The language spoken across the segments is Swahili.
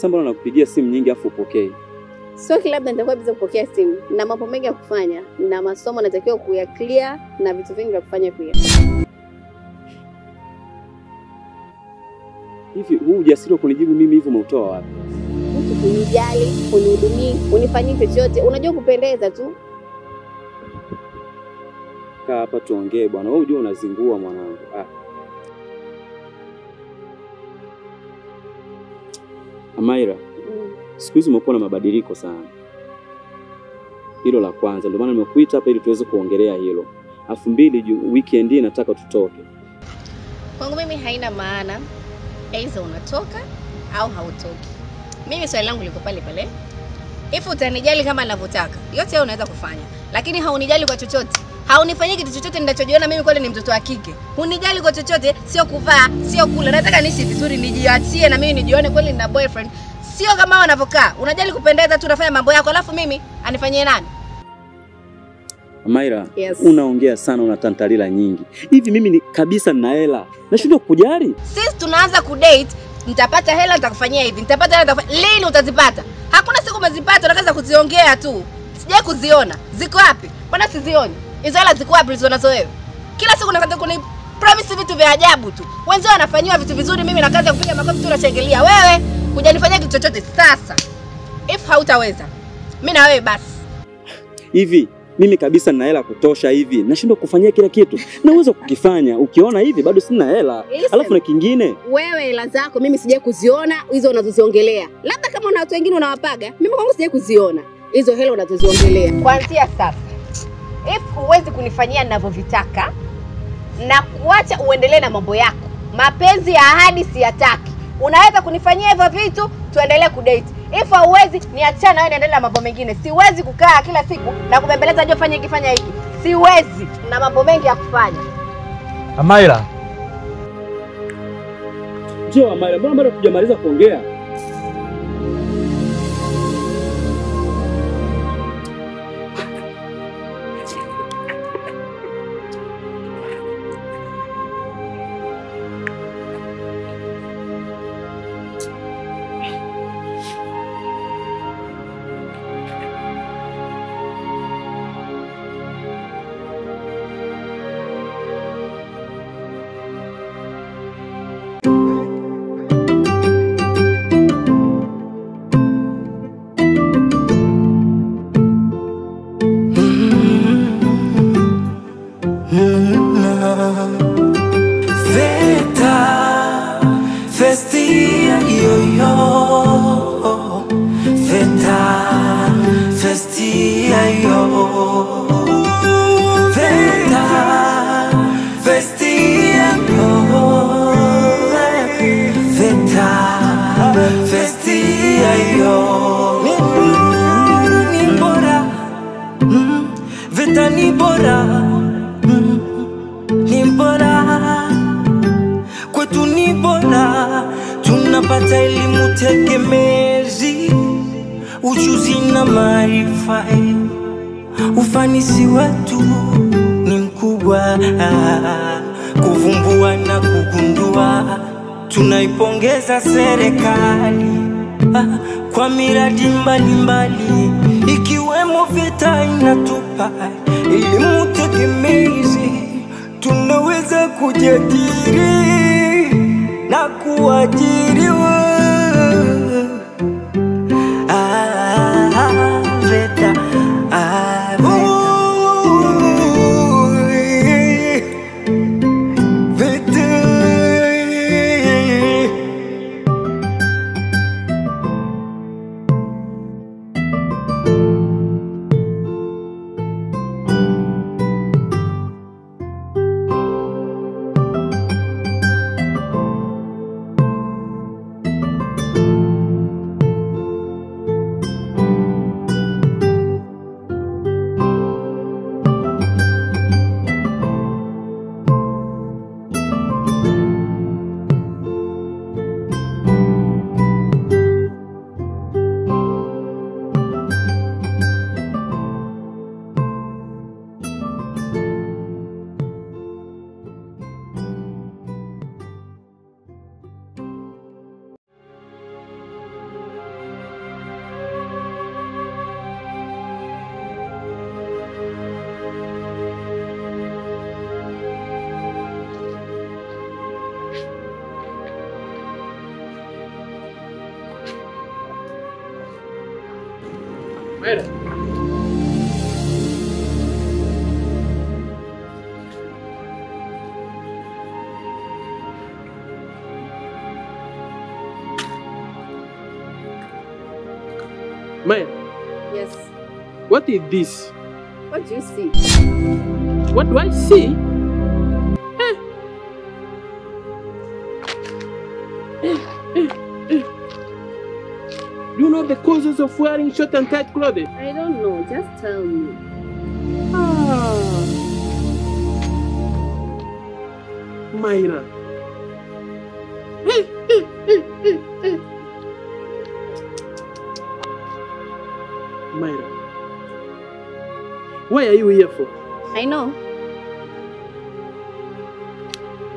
Sasa mbona nakupigia simu nyingi afu upokee? Sio labda nitakuwa busy kupokea simu. Na mambo mengi ya kufanya, na masomo natakiwa kuya clear na vitu vingi vya kufanya pia. Hivi huu ujasiri wa kunijibu mimi hivyo umeutoa wapi? Mtu kunijali, kunihudumia, unifanyie chochote, unajua kupendeza tu. Kaa hapa tuongee bwana. Wewe unajua unazingua mwanangu. Ah. Amaira, siku hizi umekuwa na mabadiliko sana. Hilo la kwanza, ndio maana nimekuita hapa ili tuweze kuongelea hilo. Alafu mbili, weekend hii nataka tutoke. Kwangu mimi haina maana aidha unatoka au hautoki. Mimi swali langu liko pale pale. If utanijali kama ninavyotaka, yote hayo unaweza kufanya. Lakini haunijali kwa chochote. Haunifanyii kitu chochote ninachojiona mimi kweli ni mtoto wa kike. Hunijali kwa chochote, sio kuvaa, sio kula. Nataka niishi vizuri, nijiachie na mimi nijione kweli nina boyfriend. Sio kama wanavyokaa. Unajali kupendeza tu, unafanya mambo yako, alafu mimi anifanyie nani? Amaira, yes. Unaongea sana, una tantalila nyingi. Hivi mimi ni kabisa nina hela. Nashindwa kukujali? Sisi tunaanza kudate, nitapata hela nitakufanyia hivi, nitapata hela nitakufanyia. Lini utazipata? Hakuna siku umezipata, unakaza kuziongea tu. Sijai kuziona. Ziko wapi? Mbona sizioni? Hizo hela ziko wapi ulizonazo wewe? Kila siku unakaza kuni promise vitu vya ajabu tu. Wenzao wanafanywa vitu vizuri, mimi nakaza kupiga makofi tu nashangilia. Wewe hujanifanyia kitu chochote. Sasa if hautaweza, mimi na wewe basi. Hivi mimi kabisa nina hela kutosha hivi. Nashindwa kufanyia kila kitu. Naweza kukifanya. Ukiona hivi bado sina hela. Alafu na kingine, wewe hela zako mimi sijai kuziona hizo unazoziongelea. Labda kama una watu wengine unawapaga, mimi kwangu sijai kuziona hizo hela unazoziongelea. Kuanzia sasa, if huwezi kunifanyia ninavyovitaka na kuacha uendelee na mambo yako. Mapenzi ya ahadi siyataki. Unaweza kunifanyia hivyo vitu tuendelee kudate. If hauwezi, niachana wewe niendelee na mambo mengine. Siwezi kukaa kila siku na kubembeleza je fanya hiki fanya hiki. Siwezi, na mambo mengi ya kufanya. Amaira. Njoo Amaira, mbona bado hatujamaliza kuongea? Tunapata elimu tegemezi, ujuzi na maarifa, ufanisi wetu ni mkubwa, kuvumbua na kugundua. Tunaipongeza serikali kwa miradi mbalimbali, ikiwemo VETA inatupa elimu tegemezi, tunaweza kujiajiri na kuajiriwa. VETA, VETA. Maya. Yes. What is this? What do you see? What do I see? Eh. Eh, eh, eh. Do you know the causes of wearing short and tight clothing? I don't know. Just tell me. Ah. Myra. Eh, eh, eh, eh, eh. Myra. Why are you here for? I know.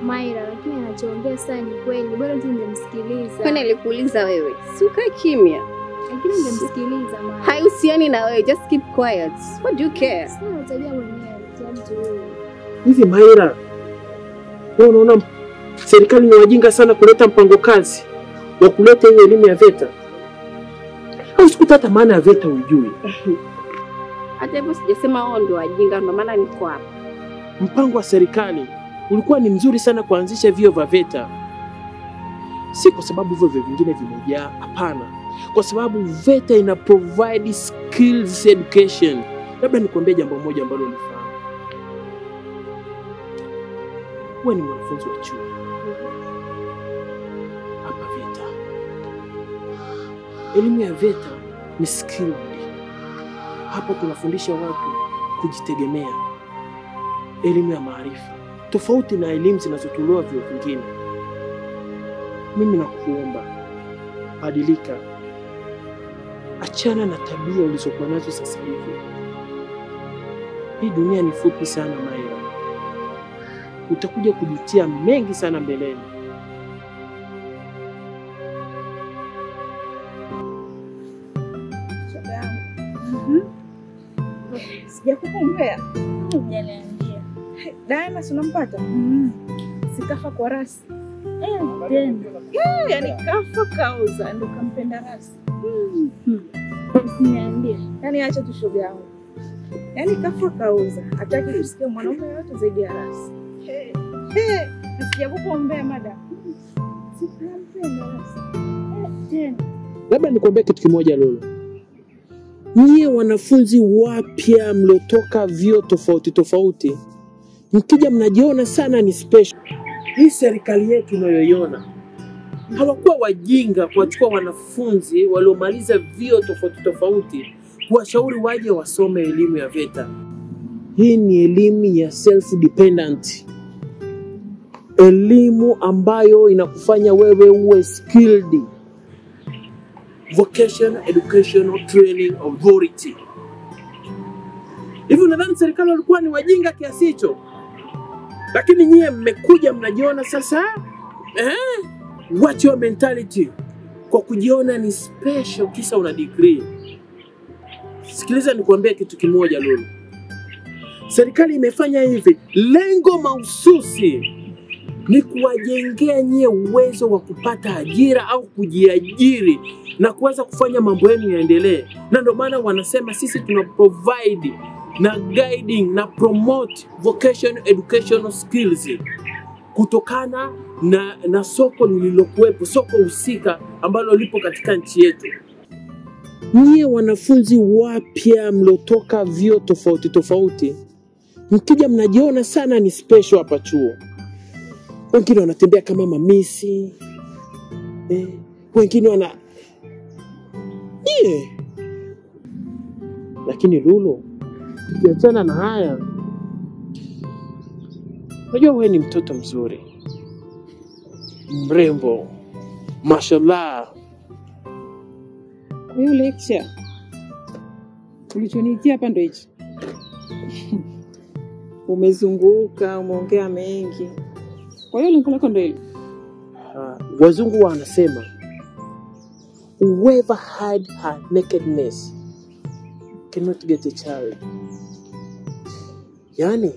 Myra, lakini anachoongea sana ni kweli. Bora tu ungemsikiliza. Kwani alikuuliza wewe? Si ukae kimya. Lakini ungemsikiliza Myra. Haihusiani na wewe. Just keep quiet. What do you care? Sina tabia mwenyewe, mtu huyu. Hivi Myra, wewe unaona serikali ni wajinga sana kuleta mpango kazi wa kuleta hii elimu ya VETA? Au sikuta hata maana ya VETA ujui? Hata hivyo sijasema wao ndio wajinga, ndio maana niko hapa. Mpango wa serikali ulikuwa ni mzuri sana kuanzisha vyuo vya VETA. Si kwa sababu vyuo vingine vimejaa, hapana. Kwa sababu VETA ina provide skills education. Labda nikwambie jambo moja ambalo ulifahamu. Wewe ni mwanafunzi wa chuo hapa VETA. Elimu ya VETA ni skilled. Hapa tunafundisha watu kujitegemea, elimu ya maarifa, tofauti na elimu zinazotolewa vyuo vingine. Mimi nakuomba, badilika, achana na tabia ulizokuwa nazo sasa hivi. Hii dunia ni fupi sana Myra, utakuja kujutia mengi sana mbeleni. Sijakukumbea. Hujaniambia. Diana si unampata? Sikafa kwa rasi. Tena. Yaani kafa kauza ndio kampenda rasi. Usiniambie. Yaani acha tu shoga yangu. Yaani kafa kauza, hataki kusikia mwanaume yote zaidi ya rasi. Sijakukumbea madam. Sikampenda rasi. Tena. Labda nikwambie kitu kimoja Lulu. Nyie wanafunzi wapya mliotoka vyuo tofauti tofauti, mkija mnajiona sana ni special. Hii serikali yetu unayoiona, hawakuwa wajinga kuwachukua wanafunzi waliomaliza vyuo tofauti tofauti kuwashauri waje wasome elimu ya VETA. Hii ni elimu ya self dependent, elimu ambayo inakufanya wewe uwe skilled. Vocational Educational Training Authority. Hivi unadhani serikali walikuwa ni wajinga kiasi hicho? Lakini nyie mmekuja mnajiona sasa, Watch your mentality kwa kujiona ni special kisa una degree. Sikiliza nikwambie kitu kimoja Lulu. Serikali imefanya hivi, lengo mahususi ni kuwajengea nyie uwezo wa kupata ajira au kujiajiri na kuweza kufanya mambo yenu yaendelee. Na ndio maana wanasema sisi tuna provide na guiding na promote vocational educational skills kutokana na soko lililokuwepo, soko husika ambalo lipo katika nchi yetu. Nyie wanafunzi wapya mliotoka vyuo tofauti tofauti, mkija mnajiona sana ni special hapa chuo. Wengine wanatembea kama mamisi, wengine wana Lakini Lulu, tukiachana na haya, unajua wewe ni mtoto mzuri, mrembo, mashallah. Kwa hiyo lecture ulichoniitia hapa ndio hichi. Umezunguka, umeongea mengi. Kwa hiyo lengo lako ndio hilo. Wazungu wanasema whoever hide her nakedness cannot get a child. Yaani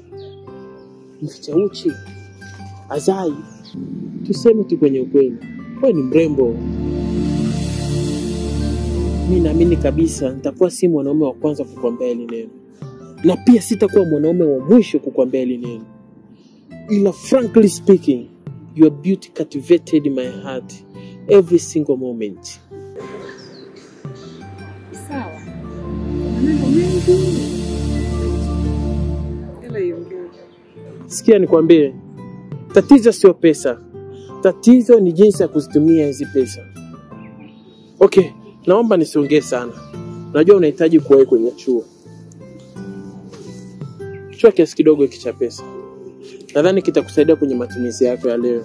mficha uchi azai. Tuseme tu kwenye ukweli, wewe ni mrembo. Mimi naamini kabisa nitakuwa si mwanaume wa kwanza kukwambia hili neno, na pia sitakuwa mwanaume wa mwisho kukwambia hili neno. Ila frankly speaking, your beauty captivated my heart every single moment. Sawa. Maneno mengi. Ila iongee. Sikia nikwambie, tatizo sio pesa. Tatizo ni jinsi ya kuzitumia hizi pesa. Okay, naomba nisiongee sana. Najua unahitaji kuwahi kwenye chuo. Chukua kiasi kidogo hiki cha pesa. Nadhani kitakusaidia kwenye matumizi yako ya leo.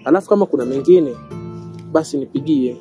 Alafu kama kuna mengine basi nipigie.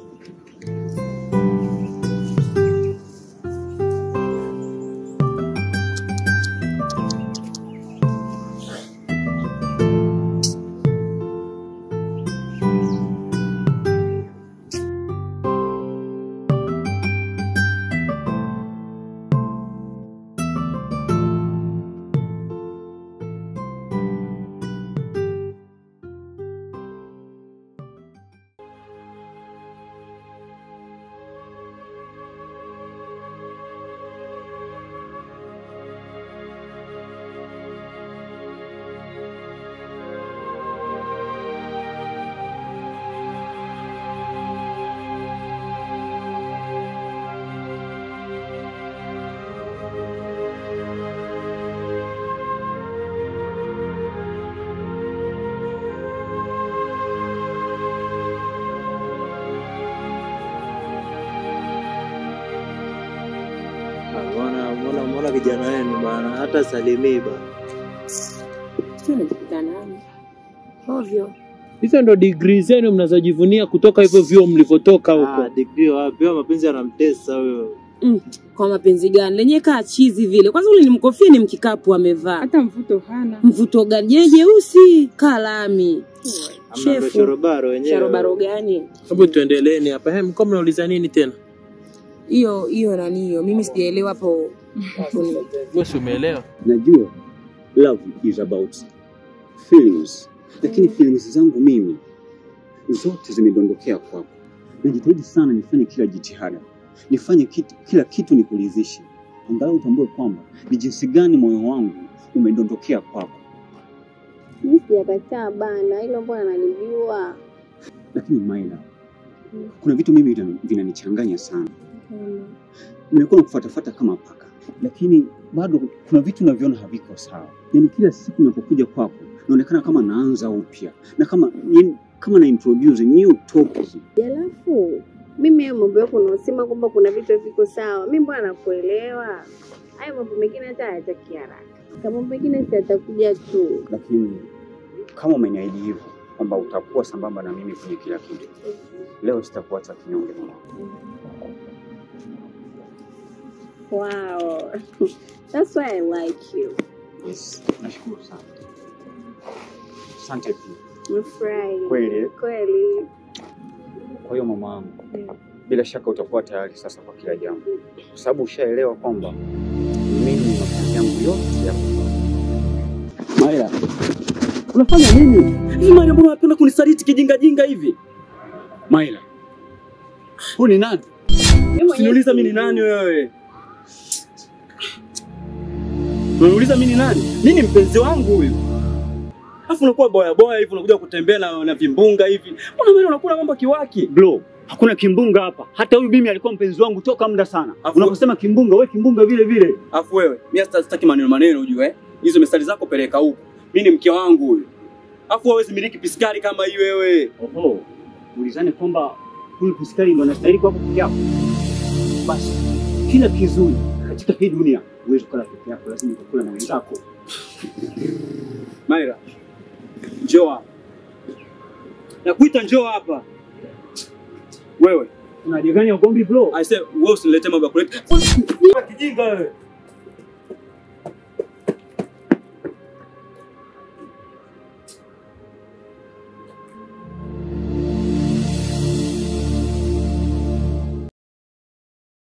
Mbona kijana wenu bana hata salimii bana. Sio unajikuta nani? Ovyo. Hizo ndo degree zenu mnazojivunia kutoka hivyo vyuo mlivyotoka huko. Ah, degree wapi? Mapenzi yanamtesa huyo. Kwa mapenzi gani? Lenye kaa chizi vile. Kwanza ule ni mkofia ni mkikapu amevaa. Hata mvuto hana. Mvuto gani? Jeusi kalami. Amna sharobaro wenyewe. Sharobaro gani? Hebu tuendeleeni hapa. He, mko mnauliza nini tena? Hiyo nani hiyo? Mimi sijaelewa hapo. Wewe umeelewa? Najua love is about feelings. Lakini feelings zangu mimi zote zimedondokea kwako. Najitahidi sana nifanye kila jitihada. Nifanye kila kitu nikuridhishe. Angalau utambue kwamba ni jinsi gani moyo wangu umedondokea kwako. Mimi sijakataa bana, hilo mbona analijua. Lakini Maila, kuna vitu mimi vinanichanganya sana. Nimekuwa nakufuatafuata kama paka, lakini bado kuna vitu naviona haviko sawa. Yaani kila siku ninapokuja kwako naonekana kama naanza upya na kama na introduce new topic. Alafu mimi hayo mambo yako unaosema kwamba kuna vitu haviko sawa, mimi mbona nakuelewa. Hayo mambo mengine hata hayataki haraka. Kama mengine sitakuja tu. Lakini kama umeniahidi hivyo kwamba utakuwa sambamba na mimi kwenye kila kitu, leo sitakuacha kinyonge mama. Wow. That's why I like you. Yes, nashukuru sana. Asante pia. Nimefurahi. Kweli? Kweli. Kwa hiyo mama wangu, bila shaka utakuwa tayari sasa kwa kila jambo. Kwa sababu ushaelewa kwamba mimi mapenzi yangu yote yako kwako. Maila, unafanya nini? Hivi Maila, mbona unapenda kunisaliti kijinga jinga hivi? Maila, huyu ni nani? Usiniuliza mimi ni nani wewe. Unaniuliza mimi ni nani? Mimi ni mpenzi wangu huyu. Alafu unakuwa boya boya hivi, unakuja kutembea na vimbunga hivi. Mbona wewe unakula mambo kiwaki? Bro, hakuna kimbunga hapa. Hata huyu mimi alikuwa mpenzi wangu toka muda sana. Unaposema kimbunga, wewe kimbunga vile vile. Alafu wewe, mimi sitaki maneno maneno ujue. Hizo mistari zako peleka huko. Mimi ni mke wangu huyu. Alafu wewe huwezi miliki pisikari kama hii wewe. Oho. Ulizane kwamba huyu pisikari ndio anastahili kwako peke yako. Basi kila kizuri katika hii dunia huwezi kula peke yako, lazima utakula na wenzako. Maira, njoo hapa. Nakuita njoo hapa. Wewe, unajiganya ugomvi bro? I say wewe usiniletee mambo ya kuleta. Kijinga wewe.